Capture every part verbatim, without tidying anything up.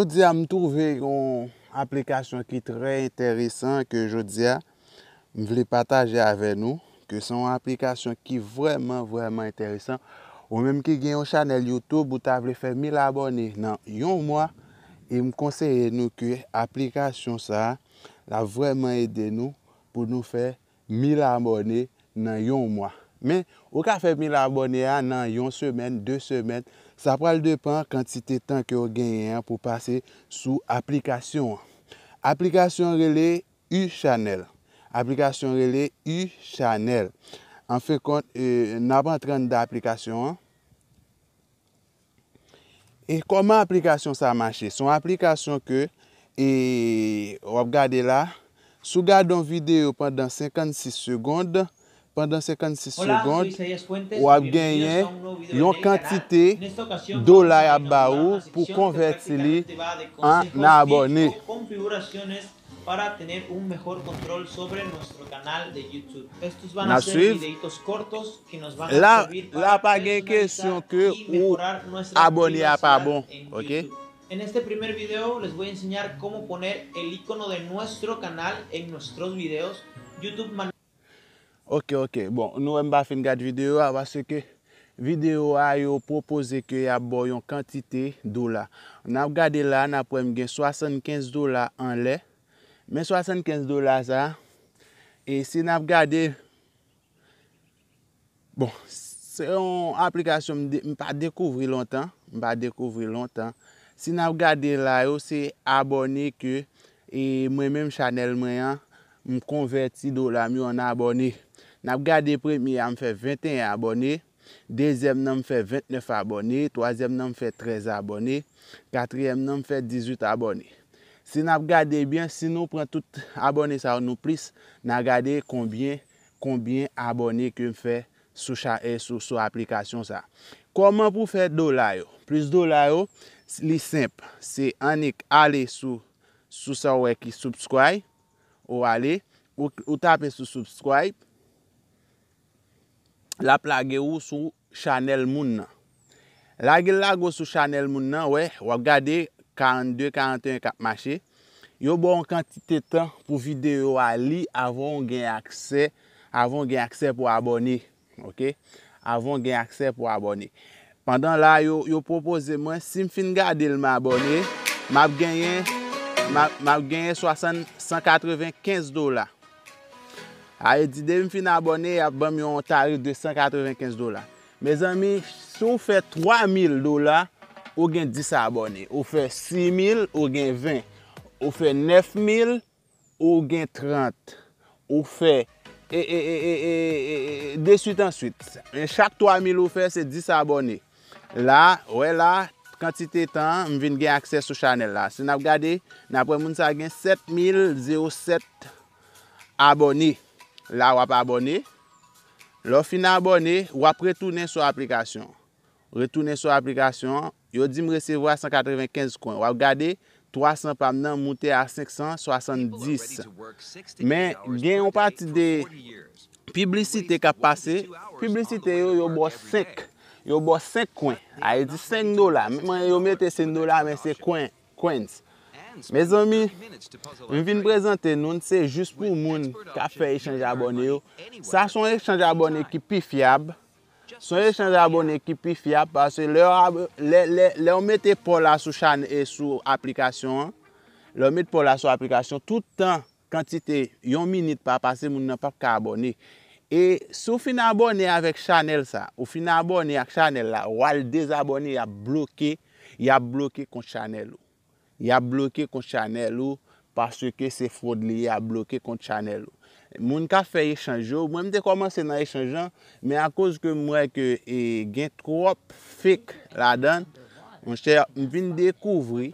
Jodi a, m twouve yon aplikasyon ki trè enteresan ke jodi a, m vle pataje avè nou, ke se yon aplikasyon ki vrèman, vrèman enteresan. Ou menm ki gen yon chanèl YouTube, ou ta vle fè mil abòne nan yon mwa, e m konseye nou ke aplikasyon sa a, l ap vrèman ede nou pou nou fè mil abòne nan yon mwa. Men, ou ka fè mil abòne a nan yon semèn, de semèn. Sa pral depann kantite tan ke w genyen an pou pase sou aplikasyon an. Aplikasyon an rele U-Channel. Aplikasyon rele U-Channel. Anfenkont, e, n ap antre anndan aplikasyon an. E kòman aplikasyon sa mache? Se yon aplikasyon ke, e, w ap gade la. Si w gade yon videyo pandan senkannsis segonn, pandan senkannsis segonn, w ap genyen yon kantite dola y ap ba ou pou konvèti li an abòne. Para tener un mejor control sobre nuestro canal de YouTube. Estos van a ser videitos cortos que nos van a servir para personalizar y mejorar nuestra privacidad en YouTube. En este primer video les voy a enseñar cómo poner el icono de nuestro canal en nuestros videos. YouTube. Ok, ok. Bon, nou wè m pa fin gad videyo a, paske videyo a, yo pwopoze ke y ap ba w yon kantite dola. N ap gade la, n ap wè m gen swasannkenz dola anlè. Men swasannkenz dola sa, e si n ap gade, bon, se yon aplikasyon m de-, m pa dekouvri lontan, m pa dekouvri lontan. Si n ap gade la yo, se abòne ke, e mwen menm chanèl mwen an, m konvèti dola m yo an abòne. N ap gade premye a, m fè venteyen abòne. Dezyèm nan, m fè ventnèf abòne. Twazyèm nan, m fè trèz abòne. Katriyèm nan, m fè dizuit abòne. Si n ap gade byen, si nou pran tout abòne sa yo, nou plis, n a gade konbyen, konbyen abòne ke m fè sou cha-, e sou, sou aplikasyon sa. Kòman pou fè dola yo? Plis dola yo, li senp. Se annik ale sou, sou sa w wè ki subscribe, ou ale, ou, ou tape sou subscribe, l ap lage ou sou chanèl moun nan. Lage l lage w sou chanèl moun nan, wè, w ap gade karannde, karanteyen k ap mache. Yo ba w yon kantite tan pou videyo a li avan w gen aksè, avan w gen aksè pou abòne. Ok? Avan w gen aksè pou abòne. Pandan la, yo, yo pwopoze mwen, si m fin gade l, m abòne, m ap genyen, m ap, m ap genyen swasant, san katrevenkenz dola. A vle di, depi m fin abòne, y ap ban m yon tarif de san katrevenkenz dola. Mezanmi, si w fè twa mil dola, ou gen dis abòne. Ou fè sis mil, ou gen ven. Ou fè nèf mil, ou gen trant. Ou fè, e, e, de swit an swit. Men chak twa mil ou fè, se dis abòne. La, wè la, kantite tan m vin gen aksè sou chanèl la. Si n ap gade, n ap wè moun sa gen sèt mil zewo sèt abòne. La, w ap abòne. Lè w fin abòne, w ap retounen sou aplikasyon. Retounen sou aplikasyon an. Yo di m resevwa san katrevenkenz kwen. W ap gade, twa san pa m nan moute a senk san swasanndis. Men, gen yon pati de piblisite k ap pase. Piblisite yo, yo ba w senk. Yo ba w senk kwen. A vle di senk dola. Men yo mete senk dola, men se kwen, coins. Mezanmi, m vin prezante nou, se jis pou moun k ap fè echanj abòne yo. Sa se yon echanj abòne ki pi fyab. Se yon echanj abòne ki pi fyab, paske lè w ab-, lè, lè, lè w mete pa w la sou chann-, e sou aplikasyon an, lè w met pa w la sou aplikasyon, tout tan, kantite, yon minit pa pase, moun nan p ap ka abòne. E si w fin abòne avèk chanèl sa, ou fin abòne ak chanèl la, w al dezabòne, y ap bloke, y ap bloke kont chanèl ou. Y ap bloke kont chanèl ou, paske se fwod li ye, y ap bloke kont chanèl ou. Moun k ap fè echanj yo, mwen m te kòmanse nan echanj lan, men akoz ke m wè ke, e, gen twòp fake ladan, monchè, m vin dekouvri,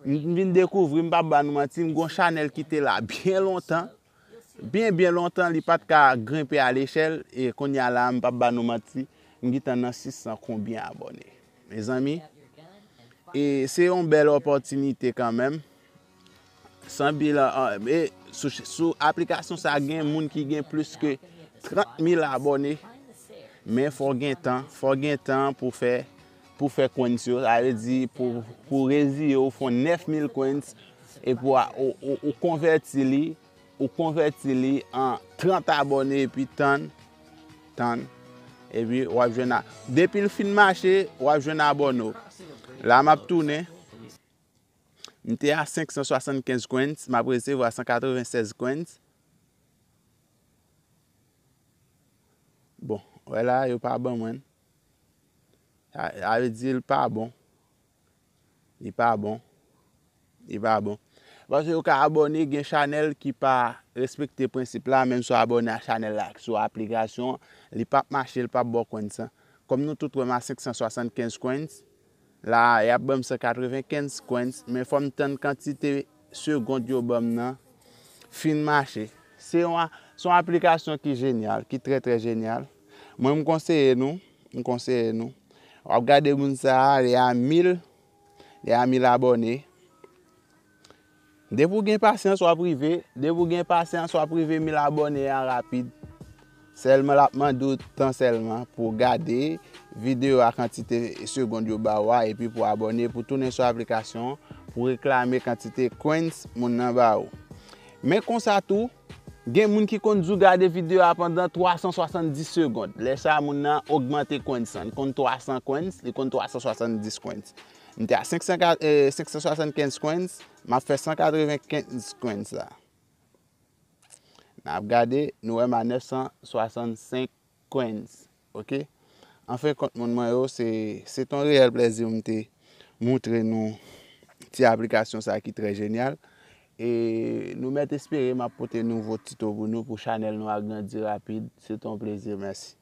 m vin dekouvri, m p ap ba nou manti, m gon chanèl ki te la byen lontan, byen, byen lontan, li pa t ka grenpe a lechèl, e kounye a la, m p ap ba nou manti, m gentan nan sis san konbyen abòne. Mezanmi, e se yon bèl opòtinite kanmenm. San bilan, e sou, sou aplikasyon sa, gen moun ki gen plis ke trant mil abòne. Men fò gen tan, fò gen tan pou fè, pou fè coins yo, sa vle di pou, pou reziye ou fè nèf mil coins, epi w, ou, ou, ou konvèti li, ou konvèti li an trant abòne, epi tann, tann, epi w ap jwenn a, depi l fin mache, w ap jwenn abòne w. La m ap tounen. M te a senk san swasannkenz coins, m ap resevwa san katrevennsèz coins. Bon, wè la, yo pa ban mwen. Sa, sa vle di l pa bon. Li pa bon. Li pa bon. Paske yo ka abòne, gen chanèl ki pa respekte prensip la, menm si w abòne a chanèl la sou aplikasyon, li p ap mache, li p ap ba w coins lan. Kòm nou tout wè m a senk san swasannkenz coins, la, y ap ban m san katrevenkenz coins, men fò m tann kantite segond yo ban m nan fin mache. Se yon, se yon aplikasyon ki jenyal, ki trè, trè jenyal. Mwen, m konseye nou, m konseye nou. W ap gade moun sa a, li a mil, li a mil abòne. Depi w gen pasyans, w ap rive. Depi w gen pasyans, w ap rive mil abòne a rapid. Sèlman, l ap mande w tan sèlman pou w gade videyo a, kantite segond yo ba w a, epi pou w abòne, pou w tounen sou aplikasyon, pou w reklame kantite coins moun nan ba ou. Men konsa tou, gen moun ki konn di w gade videyo a pandan twa san swasanndis segond. Lè sa a, moun nan ogmante coins lan. Li konn twa san coins, li konn twa san swasanndis coins. M te a senk san, eh, senk san swasannkenz coins, m ap fè san katrevenkenz coins la. N ap gade, nou wè m a nèf san swasannsenk coins. Oke? Anfen kont, moun mwen yo, se, se t on reyèl plèzi m te montre nou ti aplikasyon sa ki trè jenyal. E nou mèt espere m ap pote nouvo tito pou nou, pou chanèl nou a grandi rapid. Se t on plezi. Mèsi.